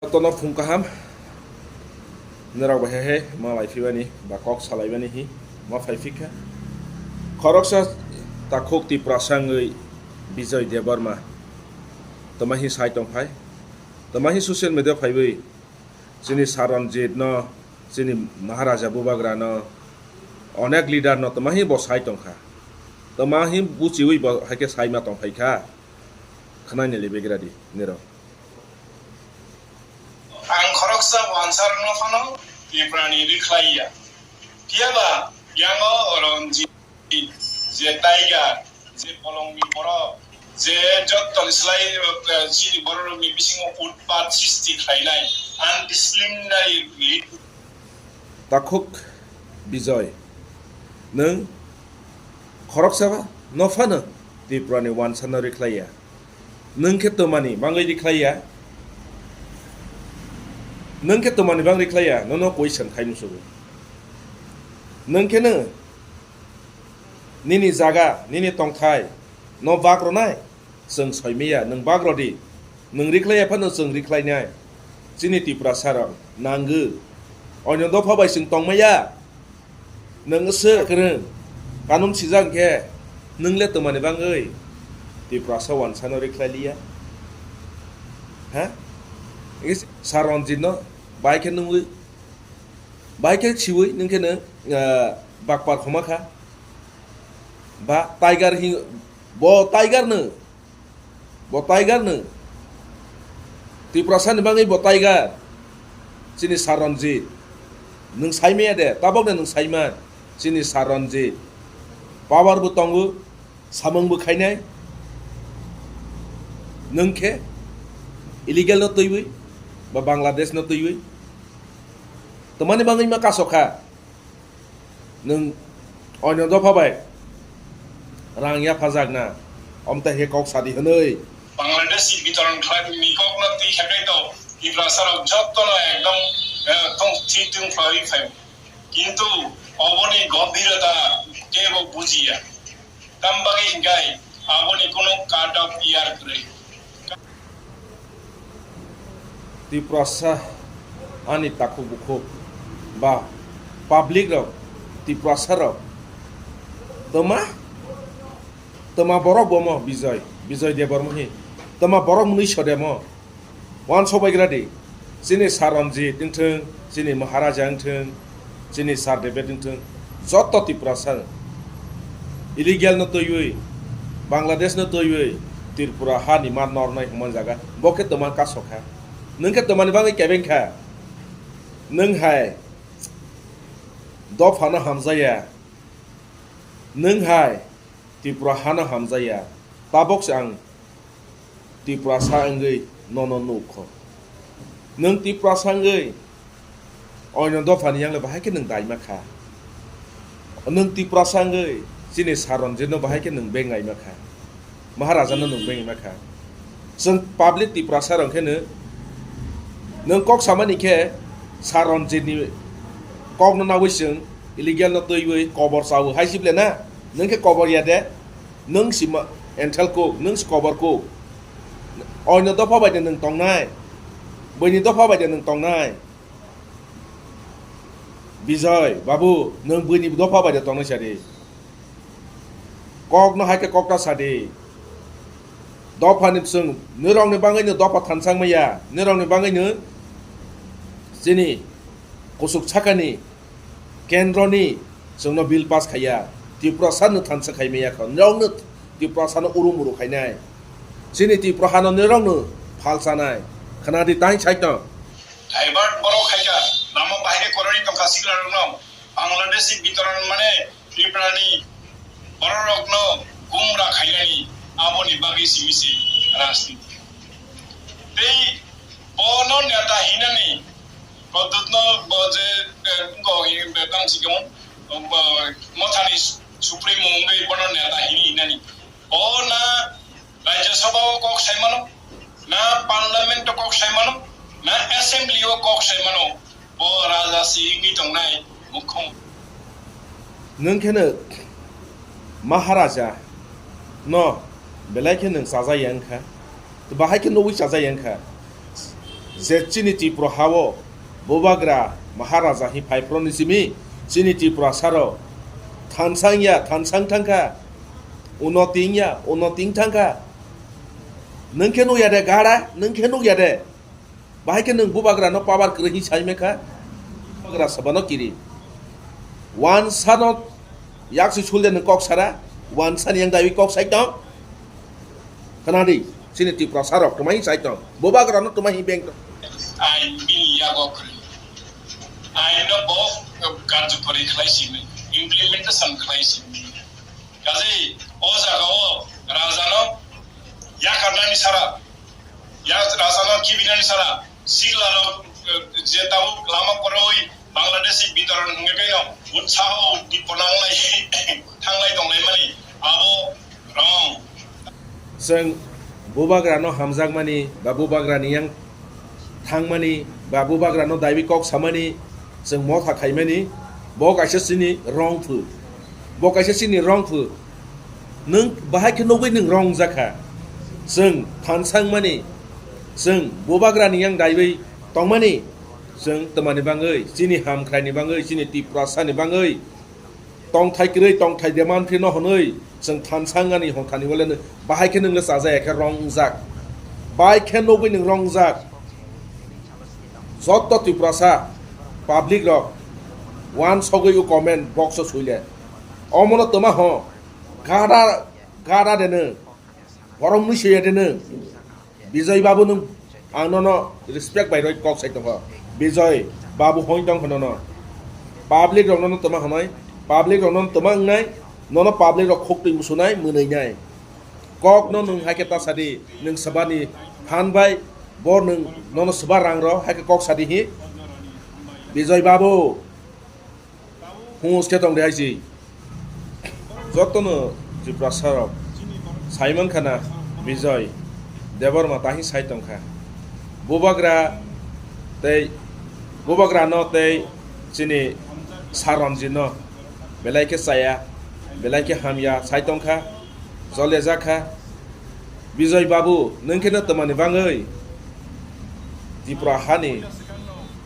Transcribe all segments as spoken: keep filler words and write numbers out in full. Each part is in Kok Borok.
Tono phung kaham, norok bai hai hai ma lai phibani ba kok salaibani hi ma phai phikha. Khoroksa takhuk Tiprasa wngwi Bijoy Debbarma toma hi sai tongphai, toma hi social media phaiwi chini Sir Ranjit no, chini Maharaja Bubagra no, onek leader no toma hi bo sai tongkha, toma hi buchiwi bo hai khe sai ma tongphai kha, khwnani libegradi nirok. Ang khoroksa wansarokno phano Tiprani rikhlaiya. Phiyaba yango Ranjit je Tiger, je bolongni borok, je jottoni slai, eh, chini bororokni bisingo utpat sristi khlainai, undisciplinary lead. Takhuk Bijoy, nwng khoroksa ba no phano Tiprani wansarno rikhlaiya. Nwng khe twmani bangwi rikhlaiya? Nwng khe twmani bang rikhlaiya? Nono question khai musugo. Nwng khe no nini jaga, nini tongthai no bak rwnai? Chwng soimaya, nwng bak rwdi. Nwng rikhlaiya phano chwng rikhlainai. Chini Tiprasa rok nangwi. Onyo dopha bai chwng tongmaya. Nwng se kwrwng, kanun sijak khe, nwng le twmani bangwi Tiprasa wansano rikhlai liya? Ha? Is-, Sir Ranjit no bai khe nungwi, bai khe siwi nwng khe nwng, ah, bakpar khoma kha. Ba Tiger hi, bo Tiger no. Bo Tiger nwng. Tiprasa ni bangwi bo Tiger. Chini Sir Ranjit. Nwng saimaya de, tabok de nwng saiman. Chini Sir Ranjit. Power bo tongo, samung bo khainai. Nwng khe illegal no twiwi, ba Bangladesh no twiwi. Twmani bangwi ma kasokha. Nwng onyo dopha bai rang yaphajakna, omtai khe kok sadi hwnwi. Bangladeshi bitoron khlaimani kokno twi khe to Tiprasa rok jottono ekdom, eh, tong thwi tong khlaiwi phai. Kintu oboni gombhirota kebo bujiya. Tambagwi hingkai aboni kunu cut off year kwrwi. Tiprasa ani takhuk bukhuk ba public rok, Tiprasa rok, twma, twma borok bomo Bijoy, Bijoy Debbarma hi, twma borok mwnwi sodemo. Wansok bai gra di, chini Sir Ranjit wngthwng, chini Maharaja wngthwng, chini Sir David wngthwng, joto Tiprasa illegal no twiwi, Bangladesh no twiwi, Tripura ha ni ma nornai hwnma jaga, bo khe twma kasokha. Nwng khe twmani bagwi kebeng kha. Nwng hai dopha no hamjaya. Nwng hai Tripura ha no hamjaya. Tabok se ang Tiprasa wngwi nono nukho. Nwng Tiprasa wngwi oino dophani yangle bahai khe nwng daima kha. Nwng Tiprasa wngwi chini Sir Ranjit no bahai khe nwng bengaima kha. Maharaja no nwng bengaima kha. Chwng public Tiprasa rok khe no nwng kok samani khe Sir Ranjit ni kok no nagwi chwng illegal no twiwi kobor chawi hai si ble na? Nwng khe kobor ya de? Nwng si ma-, enthel kuk, nwng si kobor kuk. Oino dopha bai de nwng tongnai? Buini dopha bai de nwng tongnai? Bijoy, babu, nwng buini dopha bai de tongnai sadi. Kok no hai khe kok ta sadi. Dopha ni bwswng, nirok ni bangwi no dopha thansa wngmaya, nirok ni bangwi no chini kusuk sakani kendroni chwngno bill pass khaiya, Tiprasa no thansa khaimaya kho, norokno Tiprasa no uru muru khainai. Chini Tiprasa no norokno phalsanai. Khna di tai sai tong. Divert borok khaikha, lama bahai koroni tongkha sigra rokno, Bangladeshi bitoron mane Tripura ni borok rokno gumra khainani aboni bagwi simi se rajniti. Tei bono neta hinani Pradyutno bo je, eh, bo hi-, be tang si kemo, bo mothani supremo wngwi bono neta hini hinani. Bo na Rajya Sabha o kok sai mano, na Parliament o kok sai mano, na Assembly o kok sai mano. Bo raja si wngwi tongnai mukhung. Nwng khe no Maharaja no belai khe nwng chajaya wngkha. Bahai khe nugwi chajaya wngkha. Je chini Tripura hao Bubagra Maharaja hi phaiphro ni simi chini Tripura saro thansang ya thansang thangkha, uno ting ya uno ting thangkha. Nwng khe nuk ya de gara, nwng khe nuk ya de. Bahai khe nwng Bubagra no power kwrwi hi sai mekha. Bubagra sabano kiri. Wansa no yak si sul de nwng kok sara, wansa ni yang dawi kok sai tong. Khna di, chini Tripura sarok twmai sai tong. Bubagra no twmai hi beng tong. Ain bini yago kwrwi. Ain no bo karjokori khlai simi, implementation khlai simi. Kazi o jaga o raja no yakarnani sara, ya raja no kibinani sara, sila rok, eh, je tabuk lama koroi Bangladeshi bitoron hwnge kaino utsaho dipona wnglai thanglai tonglaimani abo wrong. Chwng Bubagrano hamjakmani ba Bubagrani yang thangmani ba Bubagrano daiwi kok samani chwng motha khaimani, bo kaisa chini wrong phu. Bo kaisa chini wrong phu. Nwng bahai khe nugwi nwng wrong jakha. Chwng thansangmani, chwng Bubagrani yang daiwi tongmani, chwng twmani bangwi, chini hamkhraini bangwi, chini Tiprasani bangwi, tongthai kwrwi, tongthai demand phino hwnwi chwng thansangani hwnkhani wale nw bahai khe nwng le chajaya khe wrong wngjak. Bai khe nugwi nwng wrong wngjak. Jotto Tiprasa public rok wansogwi o comment box o sui le. Omono twma ho, gada, gada de nw, borok mui sui ya de nw. Bijoy Babu nwng ang nono respect bai roi kok sai tongo. Bijoy Babu hoi tong kho nono. Public rok nono twma hwnwi, public rok nono twma wngnai, nono public rok khuk twi musunai, mwnwi nai. Kok no nwng hai khe ta sadi, nwng swbani phan bai, bo nwng nono swba rang rw hai khe kok sadi hi. Bijoy Babu. Hus khe tong de hai si. Jotono Tiprasa rok sai man khana Bijoy Debbarma tahi sai tong kha. Bubagra tei Bubagra no tei chini Sir Ranjit no belai khe chaya, belai khe hamya sai tong kha, jole jak kha. Bijoy Babu, nwng khe no twmani bangwi Tripura hani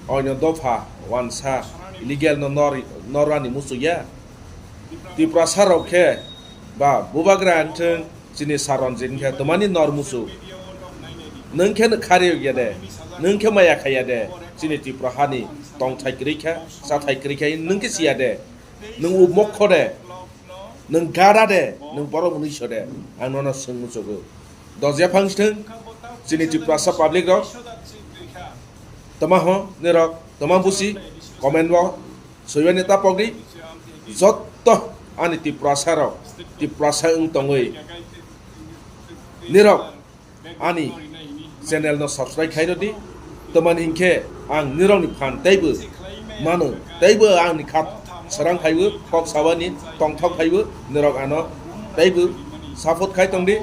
oino dopha wansa illegal no nor-, norani muchukya. Tiprasa rok khe ba Bubagra wngthwng chini Sir Ranjit khe twmani nor muchuk. Nwng khe no kharwi ya de, nwng khe maya khaiya de, chini Tripura hani tongthai kwrwi kha, chathai kwrwi kha, nwng khe siya de. Nwng u mokho de, nwng gada de, nwng borok mwnwi so de, ang nono swng muchugo. Dojya phang sithwng, chini Tiprasa public rok, twma ho, nirok, twma busi, comment bo, soibani ta pogri, jotto ani Tiprasa rok, Tiprasa wng tongwi, nirok, ani channel no subscribe khai rw di. Tamani hinkhe ang nirokni phan teibo mano, teibo angni kha srang phaibo, kok sabani tongthok phaibo, nirok ano teibo support khai tong di.